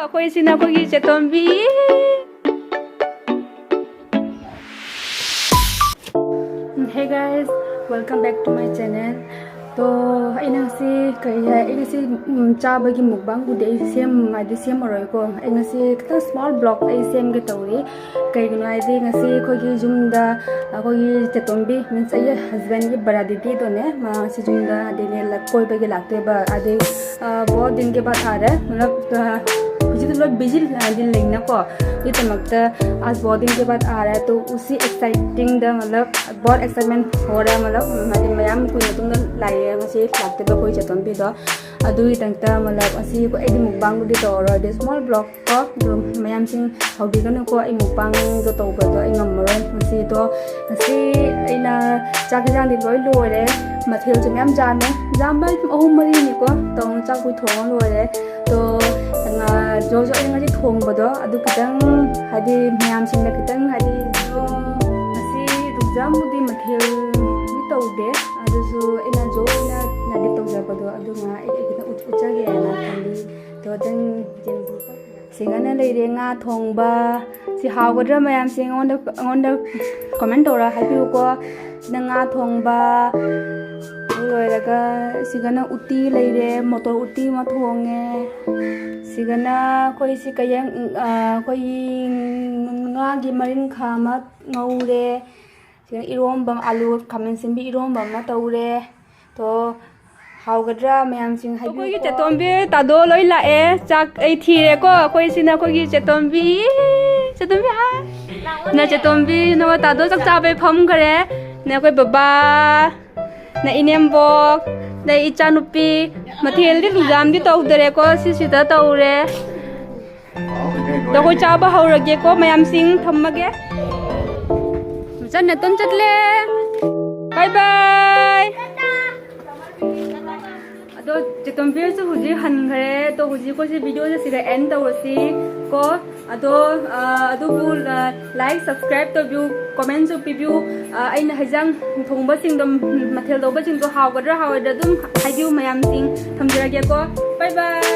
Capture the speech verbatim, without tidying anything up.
ꯑꯩꯈꯣꯏꯁꯤꯅ ꯑꯩꯈꯣꯏꯒꯤ ꯆꯦꯇꯣꯝꯕꯤ꯫ Hey guys, welcome back to my channel. ꯇꯣ, ꯑꯩꯅ ꯉꯁꯤ ꯀꯔꯤ ꯍꯥꯏ, ꯑꯩ ꯉꯁꯤ, ꯎꯝ, ꯆꯥꯕꯒꯤ ꯃꯨꯛꯕꯥꯡꯕꯨꯗꯤ ꯑꯩ ꯁꯦꯝ-, ꯍꯥꯏꯗꯤ ꯁꯦꯝꯃꯔꯣꯏꯀꯣ꯫ ꯑꯩ ꯉꯁꯤ ꯈꯤꯇꯪ small vlog ꯑꯩ ꯁꯦꯝꯒꯦ ꯇꯧꯔꯤ꯫ ꯀꯩꯒꯤꯅꯣ ꯍꯥꯏꯗꯤ ꯉꯁꯤ ꯑꯩꯈꯣꯏꯒꯤ ꯌꯨꯝꯗ ꯑꯩꯈꯣꯏꯒꯤ ꯆꯦꯇꯣꯝꯕꯤ, means ꯑꯩꯒꯤ husbandꯒꯤ birthdayꯗꯣꯅꯦ, ꯃꯥ ꯁꯤ ꯌꯨꯝꯗ ꯍꯥꯏꯗꯤ ꯀꯣꯏꯕꯒꯤ ꯂꯥꯛꯇꯣꯏꯕ꯫ ꯑꯗꯩ, ꯑ, बहुत दिन के बाद आ रहा है, मतलब, ꯑ, ꯍꯧꯖꯤꯛꯇꯤ ꯂꯣꯏ busy ꯍꯥꯏꯗꯤ ꯂꯩꯅꯀꯣ꯫ ꯑꯗꯨꯒꯤꯗꯃꯛꯇ आज बहुत दिन के बाद आ रहा है, तो उसी excitingꯗ, मतलब, बहुत excitement हो रहा है, मतलब, ꯍꯥꯏꯗꯤ ꯃꯌꯥꯝ ꯀꯨꯏ ꯃꯇꯨꯡꯗ ꯂꯥꯛꯑꯦ ꯉꯁꯤ ꯂꯥꯛꯇꯣꯏꯕ ꯑꯩꯈꯣꯏ ꯆꯦꯇꯣꯝꯕꯤꯗꯣ꯫ ꯑꯗꯨꯒꯤꯗꯃꯛꯇ, मतलब, ꯉꯁꯤ ꯑꯩꯗꯤ ꯃꯨꯛꯕꯥꯡꯕꯨꯗꯤ ꯇꯧꯔꯔꯣꯏ, ꯑꯗꯩ small vlog ꯀꯣ꯫ ꯑꯗꯨ ꯃꯌꯥꯝꯁꯤꯡ ꯁꯥꯎꯕꯤꯒꯅꯨꯀꯣ, ꯑꯩ ꯃꯨꯛꯕꯥꯡꯗꯣ ꯇꯧꯕꯗꯣ ꯑꯩ ꯉꯝꯃꯔꯣꯏ꯫ ꯉꯁꯤꯗꯣ, ꯉꯁꯤ ꯑꯩꯅ ꯆꯥꯛ ꯌꯦꯟꯖꯥꯡꯗꯤ ꯂꯣꯏ ꯂꯣꯏꯔꯦ, ꯃꯊꯦꯜꯁꯨ ꯃꯌꯥꯝ ꯌꯥꯝꯃꯦ, ꯌꯥꯝꯕ ꯍꯥꯏꯗꯤ ꯑꯍꯨꯝ ꯃꯔꯤꯅꯤꯀꯣ, ꯇꯧ-, ꯆꯥꯛꯄꯨꯗꯤ ꯊꯣꯡꯉ ꯂꯣꯏꯔꯦ꯫ ꯑꯗꯣ, ꯉꯥ ꯖꯣ ꯖꯣ ꯑꯩꯅ ꯉꯁꯤ ꯊꯣꯡꯕꯗꯣ ꯑꯗꯨ ꯈꯤꯇꯪ, ꯍꯥꯏꯗꯤ ꯃꯌꯥꯝꯁꯤꯡꯅ ꯈꯤꯇꯪ, ꯍꯥꯏꯗꯤ ꯖꯣ ꯉꯁꯤ ꯑꯗꯨꯝ ꯌꯥꯝꯕꯨꯗꯤ ꯃꯊꯦꯜꯗꯤ ꯇꯧꯗꯦ, ꯑꯗꯨꯁꯨ ꯑꯩꯅ ꯖꯣ ꯑꯣꯏꯅ ꯍꯥꯏꯗꯤ ꯇꯧꯖꯕꯗꯣ ꯑꯗꯨ ꯉꯥ ꯑꯩ ꯑꯩ ꯈꯤꯇꯪ ꯎꯠ-, ꯎꯠꯆꯒꯦꯅ ꯈꯜꯂꯤ꯫ ꯑꯗꯣ ꯑꯗꯨꯝ ꯌꯦꯡꯕꯤꯌꯨꯀꯣ꯫ ꯁꯤꯒꯅ ꯂꯩꯔꯦ ꯉꯥ ꯊꯣꯡꯕ꯫ ꯁꯤ ꯍꯥꯎꯒꯗ꯭ꯔꯥ ꯃꯌꯥꯝꯁꯦ ꯑꯩꯉꯣꯟꯗ, ꯑꯩꯉꯣꯟꯗ comment ꯇꯧꯔ ꯍꯥꯏꯕꯤꯌꯨꯀꯣ꯫ ꯁꯤꯅ ꯉꯥ ꯊꯣꯡꯕ꯫ ꯑꯗꯨ ꯂꯣꯏꯔꯒ ꯁꯤꯒꯅ ꯎꯇꯤ ꯂꯩꯔꯦ, ꯃꯣꯇꯣꯔ ꯎꯇꯤ ꯑꯃ ꯊꯣꯡꯉꯦ꯫ ꯁꯤꯒꯅ ꯑꯩꯈꯣꯏ ꯁꯤ ꯀꯌꯦꯡ, ꯑ, ꯑꯩꯈꯣꯏꯒꯤ ꯉꯥꯒꯤ ꯃꯔꯤꯟꯈꯥ ꯑꯃ ꯉꯧꯔꯦ꯫ ꯁꯤꯒ ꯏꯔꯣꯝꯕ, ꯑꯂꯨ ꯈꯥꯃꯦꯟ ꯑꯁꯤꯟꯕꯤ ꯏꯔꯣꯝꯕ ꯑꯃ ꯇꯧꯔꯦ꯫ ꯇꯣ, ꯍꯥꯎꯒꯗ꯭ꯔꯥ ꯃꯌꯥꯝꯁꯤꯡ ꯍꯥꯏꯕꯤꯌꯨꯀꯣ꯫ ꯑꯩꯈꯣꯏꯒꯤ ꯆꯦꯇꯣꯝꯕꯤ ꯇꯥꯗꯣ ꯂꯣꯏ ꯂꯥꯛꯑꯦ꯫ ꯆꯥꯛ ꯑꯩ ꯊꯤꯔꯦꯀꯣ꯫ ꯑꯩꯈꯣꯏ ꯁꯤꯅ ꯑꯩꯈꯣꯏꯒꯤ ꯆꯦꯇꯣꯝꯕꯤ꯫ ꯆꯦꯇꯣꯝꯕꯤ ꯍꯥꯏ꯫ ꯅ ꯆꯦꯇꯣꯝꯕꯤ, ꯅ ꯇꯥꯗꯣ ꯆꯥꯛ ꯆꯥꯕꯩ ꯐꯝꯈ꯭ꯔꯦ꯫ ꯅ ꯑꯩꯈꯣꯏ ꯕꯕꯥ, ꯅ ꯏꯅꯦꯝꯕꯣꯛ, ꯅ ꯏꯆꯥꯅꯨꯄꯤ꯫ ꯃꯊꯦꯜꯗꯤ ꯌꯥꯝꯗꯤ ꯇꯧꯗꯔꯦꯀꯣ, ꯁꯤꯁꯤꯗ ꯇꯧꯔꯦ꯫ ꯑꯗꯣ ꯑꯩꯈꯣꯏ ꯆꯥꯕ ꯍꯧꯔꯒꯦꯀꯣ, ꯃꯌꯥꯝꯁꯤꯡ ꯊꯝꯃꯒꯦ꯫ ꯆꯟꯅ ꯇꯨꯝ ꯆꯠꯂꯦ꯫ Bye bye꯫ ꯑꯗꯣ ꯆꯦꯇꯣꯝꯕꯤꯔꯁꯨ ꯍꯧꯖꯤꯛ ꯍꯟꯈ꯭ꯔꯦ꯫ ꯑꯗꯣ ꯍꯧꯖꯤꯛ ꯑꯩꯈꯣꯏꯁꯦ videoꯁꯦ ꯁꯤꯗ end ꯇꯧꯔꯁꯤ ꯀꯣ꯫ ꯑꯗꯣ, ꯑ, ꯑꯗꯨꯕꯨ, ꯑ, like, subscribe ꯇꯧꯕꯤꯌꯨ, commentꯁꯨ ꯄꯤꯕꯤꯌꯨ꯫ ꯑ, ꯑꯩꯅ ꯍꯩꯖꯥꯡ ꯊꯣꯡꯕꯁꯤꯡꯗꯣ, ꯃꯊꯦꯜ ꯇꯧꯕꯁꯤꯡꯗꯣ ꯍꯥꯎꯒꯗ꯭ꯔꯥ ꯍꯥꯎꯔꯣꯏꯗ꯭ꯔꯥ ꯑꯗꯨꯝ ꯍꯥꯏꯕꯤꯌꯨ ꯃꯌꯥꯝꯁꯤꯡ꯫ ꯊꯝꯖꯔꯒꯦꯀꯣ꯫ Bye bye꯫